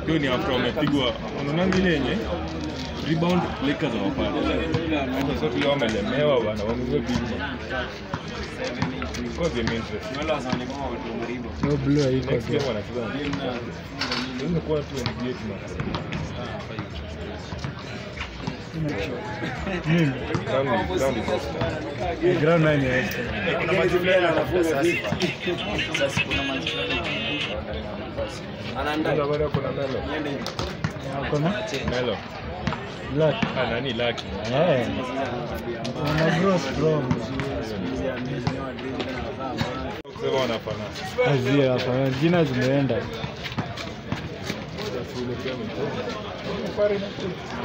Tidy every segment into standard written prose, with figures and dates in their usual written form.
Hiyo ni after wamepigwa. Unaona ile yenye rebound Lakers hawapati. Hata sasa leo wamelemewa bana, wamekuwa big. Kwa game interest. No blue haiko. Next game wanacheza. Ndio kwa tu NBA tunasema. Nini? Ground is hostile. Ground nine ni Kuna maji fulani anafunga vipi? Sasa kuna maji fulani. Anaandaa. Kuna bado kuna Melo. Kuna Melo. Luck. Ah, nani Lucky? Eh. Wana grow strong. Kusema wanafanana. Azia hapa jina zimeenda.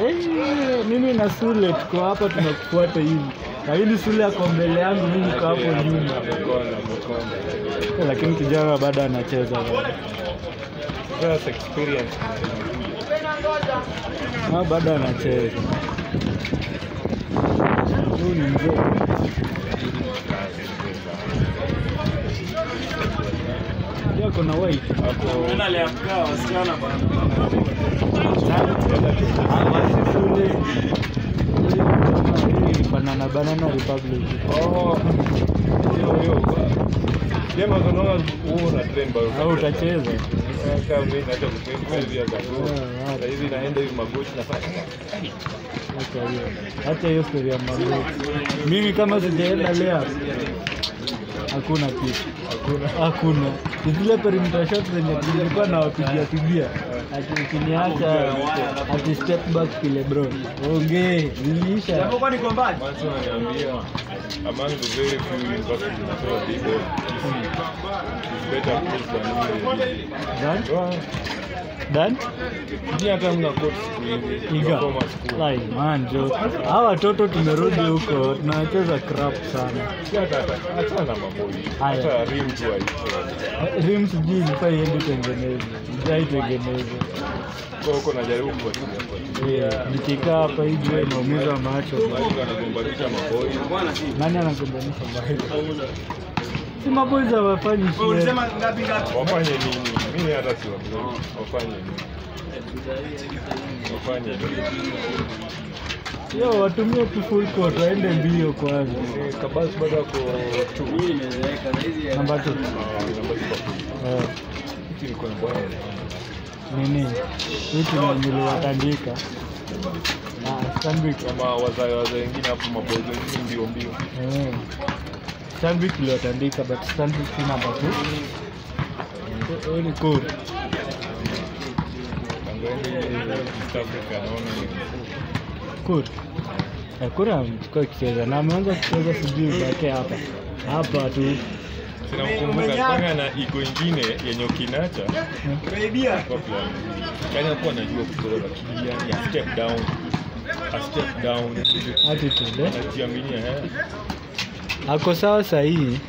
Eh, mimi na Sule tuko hapa tunakufuata hivi. Lakini Sule ako mbele yangu, mimi niko hapo nyuma. Amekonda, amekonda. Lakini kijana bado anacheza. Sasa experience. Ah, bado anacheza. Huyu ni mzee. Ndio kuna white. Hapo Wasichana bana. Ah, Sule. Hii Banana Republic. Oh. Hiyo hiyo. Jamaa kanaona huo na train bado. Au utacheza? Kama mimi naacha kutrain 5 years ago. Sasa hivi naenda hivi magoti nafanya. Acha hiyo. Acha hiyo story ya magoti. Mimi kama sijaenda leo hakuna kitu. Hakuna. Zile perimeter shots zenye nilikuwa nawapigia pigia. Ati ukiniacha ati step back kile bro. Ongee, niliisha. Japokuwa niko mbali. Manso ananiambia among the very few universities inatoa b-ball, Kisii is better place than ile. Done? Done? Ni hata mna coach siku hizi. Iga. Your former school. Lai, man, jo. Hawa watoto tumerudi huko, tunacheza crap sana. Si hata achana na mambo hii. Haya. Hata rim tu haiko. Rim sijui ilifaa iende tengenezwe. Ijai tengenezwe. Kwa huko najaribu kufuatilia fuatilia. Yeah, nikikaa hapa hivi wewe inaumiza macho. Mike anagombanisha maboi. Nani anagombanisha? Si maboys hawafanyi shit. Ulisema ngapi ngapi? Wafanye nini? Mimi hata siwaamini. Wafanye nini? Wafanye nini? Yo, watumie tu full court waende mbio kwanza. Eh, Kabas bado ako two. Mimi nimezeeka na hizi. Namba 2. Ah, namba two kwa kumi. Eh, Hiki niko na bwana. nini? Hiki ni niliwatandika. Na Stanbic Kama wazae wazae wengine hapo maboys wengine mbio mbio. eh. Stanbic iliwatandika but Stanbic si namba 2. Huyu ni cool. Tangu aende ile East Africa naona ni Kur. Eh, Kura amechukua kicheza na ameanza kucheza sijui zake hapa. Hapa tu. Sinamkumbuka kwanza na ego ingine yenye ukinacha Umeibia. kwa plan. Yaani hakuwa anajua kucheza lakini yani a step down. A step down. Attitude, eh? Anajiaminia eh. Ako sawa sahihi.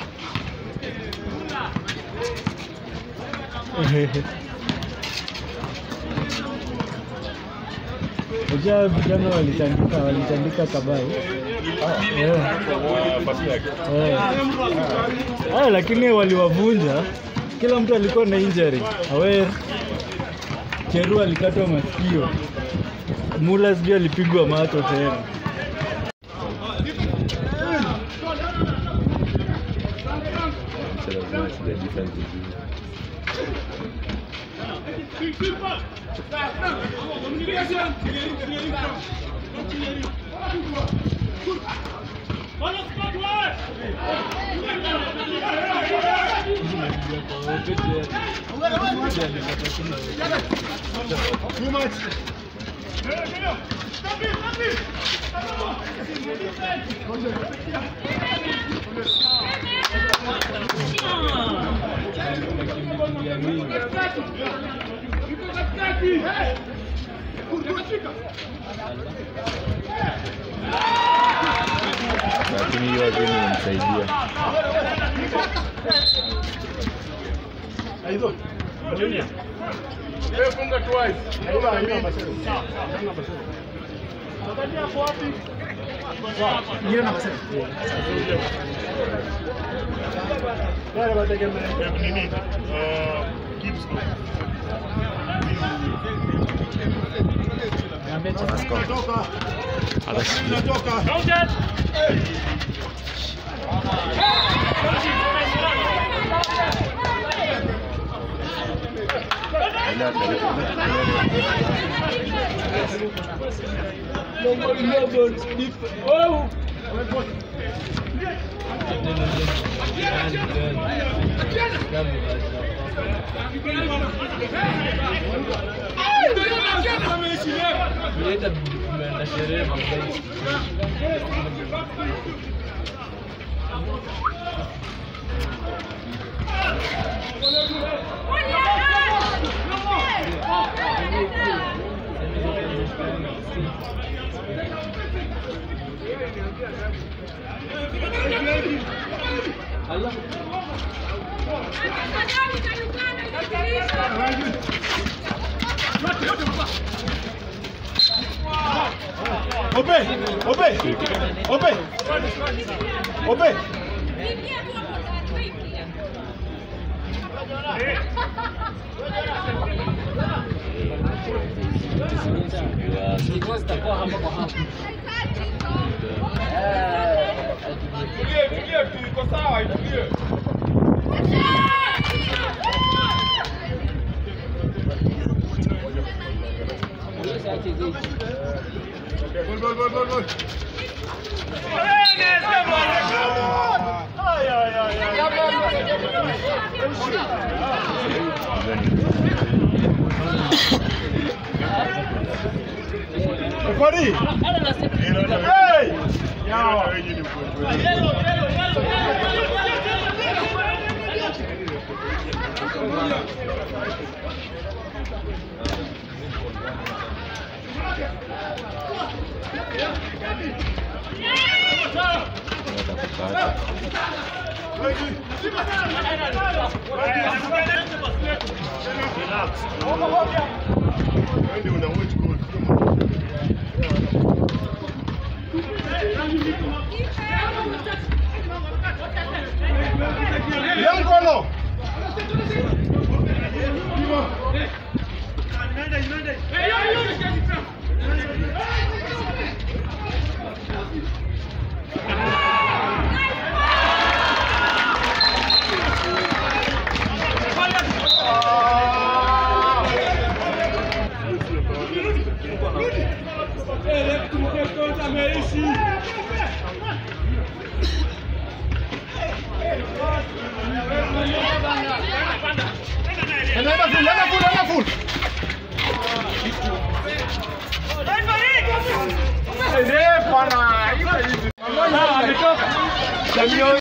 Unajua vijana walitandika Kabai. Eh. Ah, first leg. Eh. Eh, lakini waliwavunja. Kila mtu alikuwa na injury. Awer Cheru alikatwa masikio. Mula sijui alipigwa macho tena. Lazima sija defense vizuri. Lakini hiyo game imemsaidia. Hata sijui. Ope! Tulie tu, iko sawa, itulie. Gol. Referee! Hey!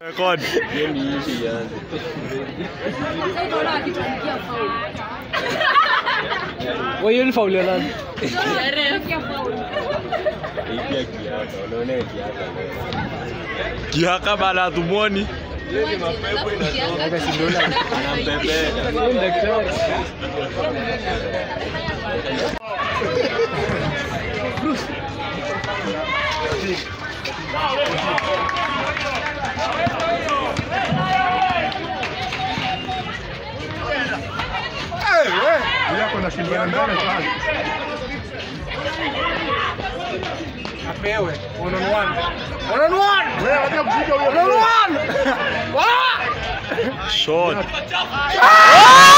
Record. Wewe hiyo ni faul ya nani? Kiaka bala tumwoni. Apewe one on one. One on one. One on one. Shot. Ah!